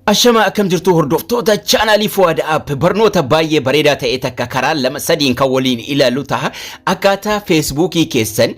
Ashama, akkam jirtu hordoftoota chaanaalii Fuwaad App? Barnoota baay'ee bareedaa ta'e takka karaa lama sadiin kan waliin ilaallu ta'a. Akkaataa Feesbuukii keessan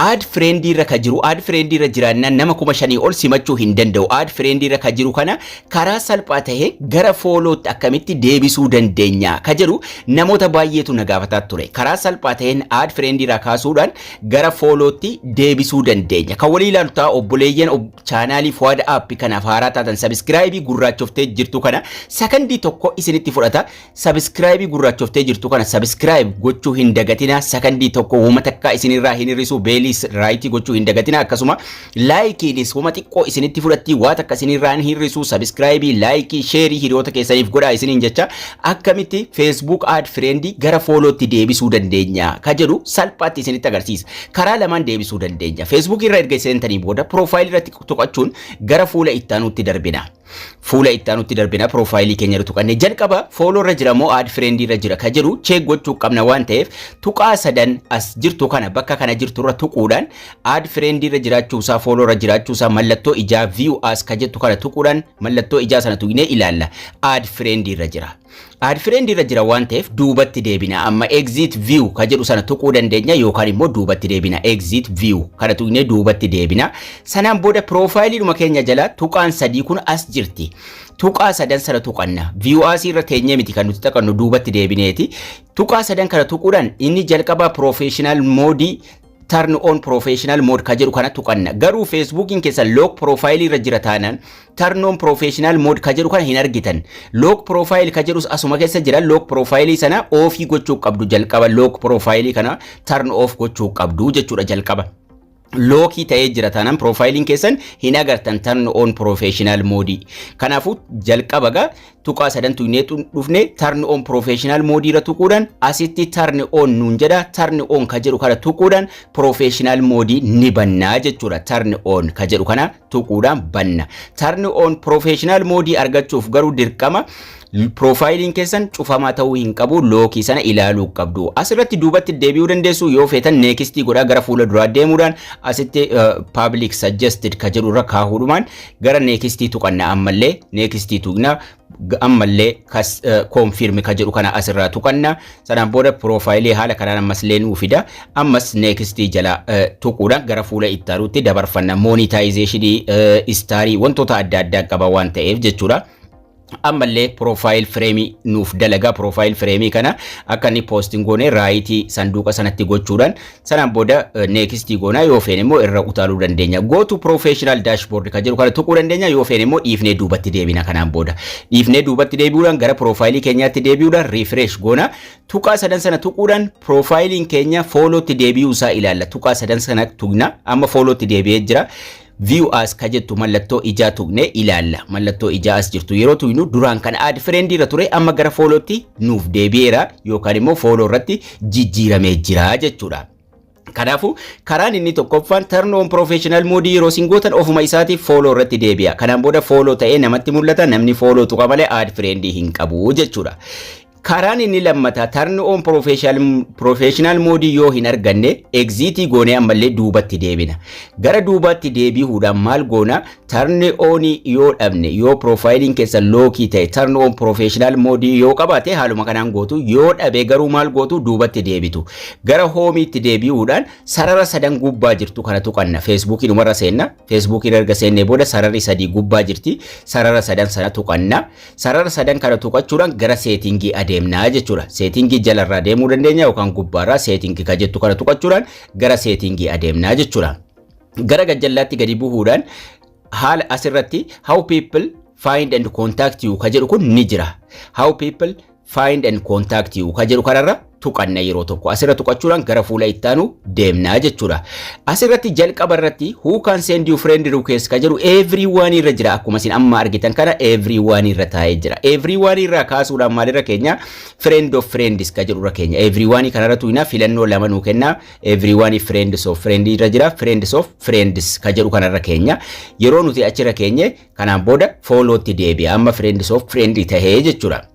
add friendii irra ka jiru, add friendii irra jiraannaan nama 5,000 ol simachuu hin danda'u. Add friendii irra ka jiru kana karaa salphaa ta'e gara followtti akkamitti deebisuu dandeenya ka jedhu namoota baay'eetu na gaafataa ture. Karaa salphaa ta'een add friendii irraa kaasuudhaan gara followtti deebisuu dandeenya. Kan walii ilaalu ta'a. Obboleeyyan chaanaalii Fuwaad App kanaaf haaraa taatan, subscribe gurraachoftee jirtu kana sakandii tokko isinitti fudhata. Subscribe gurraachoftee jirtu kana subscribe gochuu hin dagatina. Sakandii tokko wuma takka isinirraa hin hir'isu. Belliis right gochuu hin dagatina. Akkasuma likeiinis wuma xiqqoo isinitti fudhatti, waa takka isinirraa hin hir'isu. Subscribe, like, share hiriyoota keessaniif godhaa isiniin jecha, akkamitti Facebook add friendii gara followtti deebisuu dandeenya ka jedhu salphaatti isinitti agarsiisa. Karaa lamaan deebisuu dandeenya. Facebook irra erga seentanii booda profile irratti tuqachuun gara fuula ittaanutti darbina. Fuula ittaanutti darbina. Profileii keenya irra tuqannee jalqaba follow irra jira moo add friendii irra jira ka jedhu check gochuu qabna waan ta'eef, tuqaa sadan as jirtu kana, bakka kana jirtu irra tuquudhaan add friendii irra jiraachuusaa, follow irra jiraachuusaa mallattoo ijaa view as ka jettu kana tuquudhaan, mallattoo ijaa sana tuqnee ilaalla. Add friendii irra jira. Add friendii irra jira waan ta'eef duubatti deebina. Amma exit view ka jedhu sana tuquu dandeenya yookaan immoo duubatti deebina. Exit view kana tuqnee duubatti deebina. Sanaan booda profileiidhuma keenya jala tuqaan sadii kun as jirti. Tuqaa sadan sana tuqanna. View as irra teenyee miti kan nuti tuqannu, duubatti deebineeti. Tuqaa sadan kana tuquudhaan inni jalqabaa professional mode, turn on professional mode ka jedhu kana tuqanna. Garuu Feesbuukiin keessa lock profile irra jira taanaan turn on professional mode ka jedhu kana hin argitan. Lock profile ka jedhus asuma keessa jira. Lock profile sana off gochuu qabdu jalqaba. Lock profile kana turn off gochuu qabdu jechuudha jalqaba. Lock ta'ee jira taanaan profileiin keessan hin agartan turn on professional mode. Kanaafuu jalqaba gaa tuqaa sadan tuqnee dhufne, turn on professional mode irra tuquudhaan asitti turn on nuun jedha. Turn on ka jedhu kana tuquudhaan professional mode ni bannaa jechuudha. Turn on ka jedhu kana tuquudhaan banna. Turn on professional mode argachuuf garuu dirqama profileiin keessan cufamaa ta'uu hin qabu, lock sana ilaaluu qabdu. Asirratti duubatti deebi'uu dandeessu yoo feetan, next godhaa gara fuula duraa deemuudhaan asitti public suggested ka jedhu irra kaahuudhumaan gara next tuqanna. Ammallee next tuqna, ammallee confirm ka jedhu kana asirraa tuqanna. Sanaan booda profile haala kanaan ammas nuu fida. Ammas next jala tuquudhaan gara fuula ittaanutti dabarfanna. Monetization, star, wantoota adda addaa qaba waan ta'eef jechuudha. Ammallee profile frame nuuf dalagaa. Profile frame kana akka inni postiin goone right sanduuqa sanatti gochuudhaan sanaan booda next goonaa. Yoo feene immoo irra utaaluu dandeenya. Go to professional dashboard kan jedhu kana tuquu dandeenya. Yoo feene immoo dhiifnee duubatti deebina. Kanaan booda dhiifnee duubatti deebi'uudhaan gara profileii keenyaatti deebi'uudhaan refresh goona. Tuqaa sadan sana tuquudhaan profileiin keenya followtti deebi'uu isaa ilaalla. Tuqaa sadan sana tuqna. Amma followtti deebi'ee jira. View as ka jettu mallattoo ijaa tuqne ilaalla. Mallattoo ijaa as jirtu yeroo tuqnu duraan kan add friend irra ture amma gara followtti nuuf deebi'eera yookaan immoo follow irratti jijjiiramee jira jechuudha. Kanaafuu karaan inni tokkoffaan turn on professional mode yeroo isin gootan ofuma isaatiif follow irratti deebi'a. Kanaan booda follow ta'ee namatti mul'ata. Namni follow tuqa malee add friend hin qabu jechuudha. Karaan inni lammataa, turn on professional mode yoo hin arganne, exit goonee ammallee duubatti deebina. Gara duubaatti deebi'uudhaan maal goona? Turn on yoo dhabne, yoo profileiin keessa lock ta'e, turn on professional mode yoo qabaate haaluma kanaan gootu. Yoo dhabe garuu maal gootu? Duubatti deebitu. Gara homeiitti deebi'uudhaan sarara sadan gubbaa jirtu kana tuqanna. Feesbuukiin umarra seenna. Feesbuukiin erga seennee booda sararri sadii gubbaa jirti. Sarara sadan sana tuqanna. Sarara sadan kana tuqachuudhaan gara setting adeemnaa jechuudha. Setting jalarraa deemuu dandeenya yookaan gubbaarraa setting ka jettu kana tuqachuudhaan gara setting adeemnaa jechuudha. Gara gajjallaatti gadi bu'uudhaan haala asirratti "How people find and contact you" ka jedhu kun ni jira. "How people find and contact you" ka jedhu kanarra tuqanna yeroo tokko. Asirra tuqachuudhaan gara fuula ittaanu deemnaa jechuudha. Asirratti jalqaba irratti "Who can send you friend request" ka jedhu everyone irra jira. Akkuma isin amma argitan kana everyone irra taa'ee jira. Everyone irraa kaasuudhaan maalirra keenya? Friend of friends ka jedhu irra keenya. Everyone kanarra tuqnaa, filannoo lama nuu kenna. Everyone, friends of friend irra jira. Friends of friends ka jedhu kanarra keenya. Yeroo nuti achirra keenye kanaan booda followtti deebi'a. Amma friends of friend tahee jechuudha.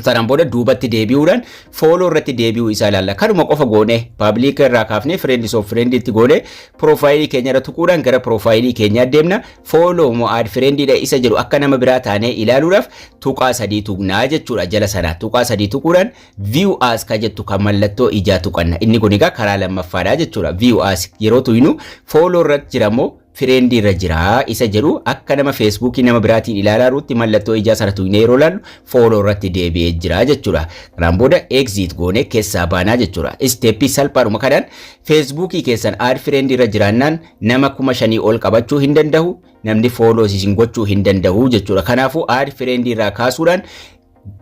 Sanaan booda duubatti deebi'uudhaan follow irratti deebi'uu isaa ilaalla. Kanuma qofa goone, public irraa kaafnee friends of frienditti goone, profile keenya irra tuquudhaan gara profile keenyaa deemna. Follow moo add friendiidha isa jedhu akka nama biraa taanee ilaaluudhaaf tuqaa sadii tuqnaa jechuudha. Jala sanaa tuqaa sadii tuquudhaan view as ka jettu kan mallattoo ijaa tuqanna. Inni kun egaa karaa lammaffaadha jechuudha. View as yeroo tuqnu follow irratti jira moo friendii irra jira isa jedhu akka nama Facebookii nama biraatiin ilaalaa jirutti mallattoo ijaa sana tuqnee yeroo ilaallu follow irratti deebi'ee jira jechuudha. Kanaan booda exit goonee keessaa baanaa jechuudha. Stepii salphaadhuma kanaan Facebookii keessan add friendii irra jiraannaan nama 5,000 ol qabachuu hin danda'u. Namni follow isin gochuu hin danda'u jechuudha. Kanaafuu add friendii irraa kaasuudhaan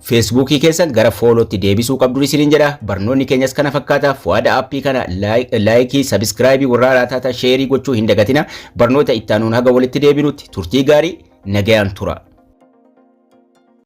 Facebookii keessan gara followtti deebisuu qabdu isiniin jedha. Barnoonni keenyas kana fakkaata. Fuwaada Appii kana like, subscribe, warra haaraa taatan share gochuu hin dagatina. Barnoota itti aanuun haga walitti deebinutti turtii gaarii, nagayaan tura.